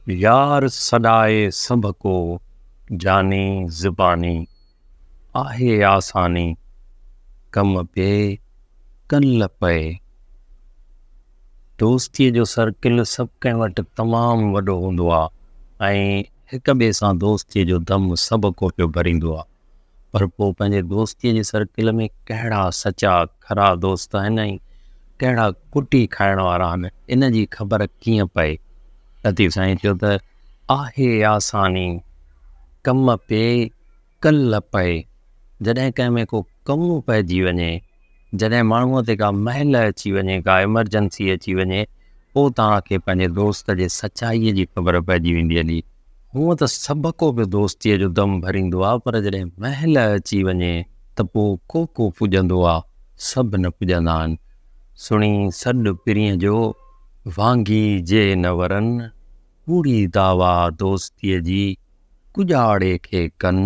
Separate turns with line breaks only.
يار سڏائي سڀڪو، جاني زباني، آهي آساني، ڪم پئي ڪل پئي. دوستيء جو سرڪل سڀ ڪنهن وٽ تمام وڏو هوندو آ ۽ هڪ ٻئي سان دوستيء جو دم سڀڪو پيو ڀريندو آ. پر پوء پنهنجي دوستيء جي سرڪل ۾ ڪهڙا سچا کرا دوست آهن ۽ ڪهڙا ڪٽي کائڻ وارا آهن، ان جي خبر ڪيئن پئي؟ لطيف سائين چيو ته، آهي آساني، ڪم پئي ڪل پئي. جڏهن ڪنهن ۾ ڪو ڪم پئجي وڃي، جڏهن ماڻهوء تي ڪا مهل اچي وڃي، ڪا ايمرجنسي اچي وڃي، پوء توهان کي پنهنجي دوست جي سچائيء جي خبر پئجي ويندي هلي. هونء ته سڀڪو پيو دوستيء جو دم ڀريندو آ، پر جڏهن مهل اچي وڃي ته پوء ڪو ڪو پڄندو آ، سڀ نه پڄندا آهن. سڻي سڏ پرينء جو، وانگي جي نه ورن، ڪوڙي دعويٰ دوستيء جي، ڪڄاڙي کي ڪن.